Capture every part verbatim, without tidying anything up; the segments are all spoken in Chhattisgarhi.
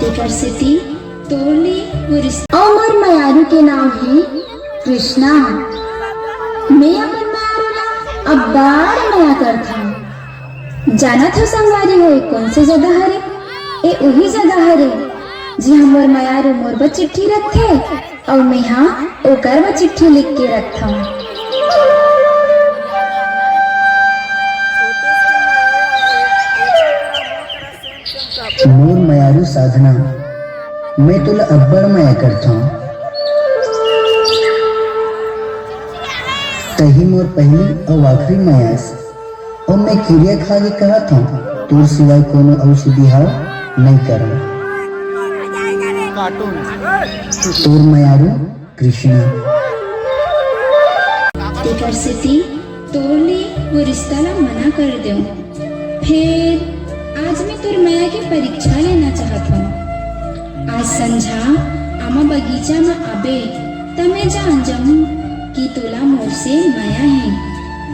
तेकर सेती तोर ले वो रिश्ता। अउ मोर मयारू के नाम हे कृष्णा। मैं अपन मयारू ला अब्बड़ मया करथंव। जानत हो संगवारी हो, ए कोन से जगह हरे? ए उही जगह हरे, जिहां मोर मयारू मोर बर चिट्ठी रखथे। अउ मेंहा ओकर बर चिट्ठी लिख के रखथंव। मोर मयारू साधना, मैं तोला अब्बड़ मया करथंव। तही मोर पहिली अउ आखिरी मया अस। अउ मैं किरिया खा के कहत हंव, तोर सिवाय कोनो अउ से बिहाव नइ करंव। तोर मयारू कृष्णा। तेकर सेती तोर ले वो रिश्ता ला मना कर देंव। फेर आज मैं तोर मया के परीक्षा लेना चाहत हंव। आज संझा आमा बगीचा म आबे, त मैं जान जाहूं कि तोला मोर से मया हे।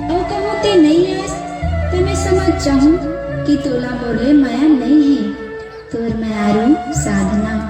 अउ कहूं ते नइ आस, त मैं समझ जाहूं कि तोला मोर ले मया नइ हे। तोर मयारू साधना।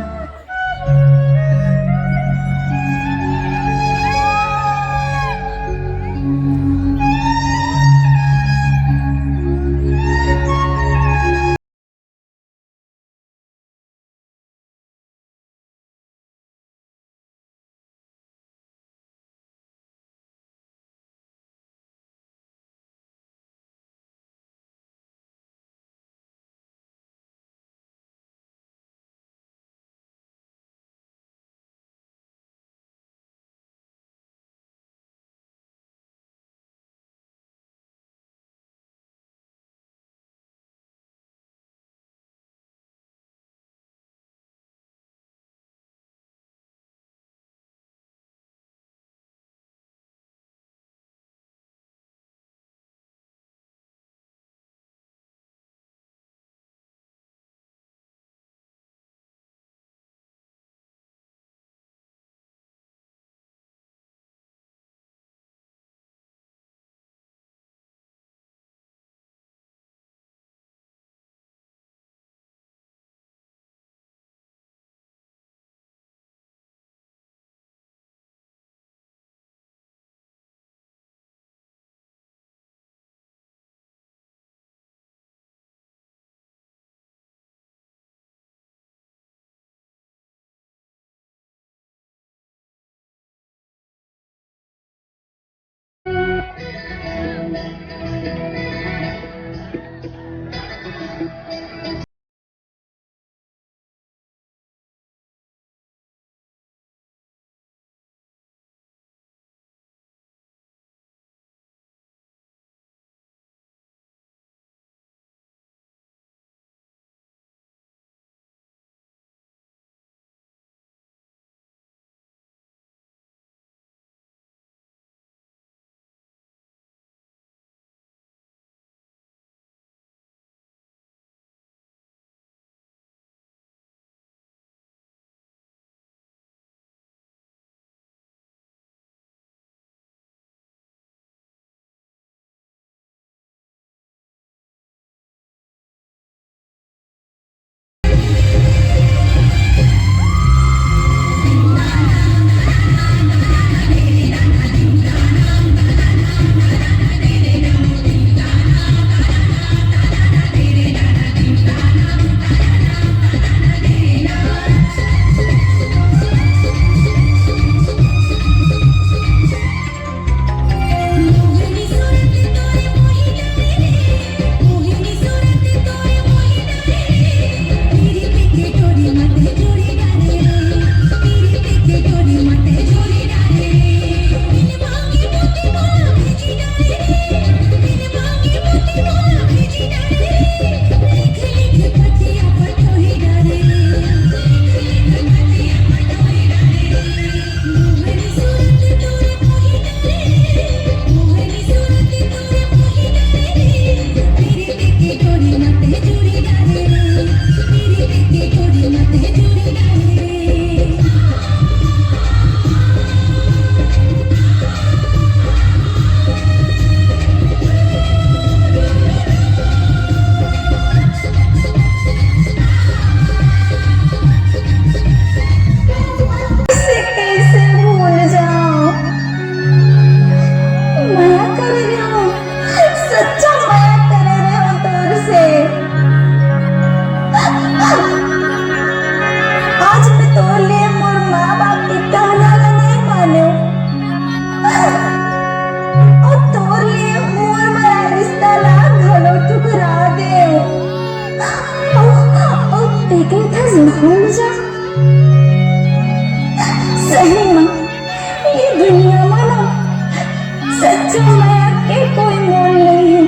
के कोई मोल नहीं है।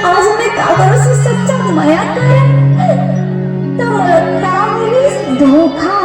आज मैं काकरो से सच्चा मया करे, तो मोला का मिलिस? धोखा।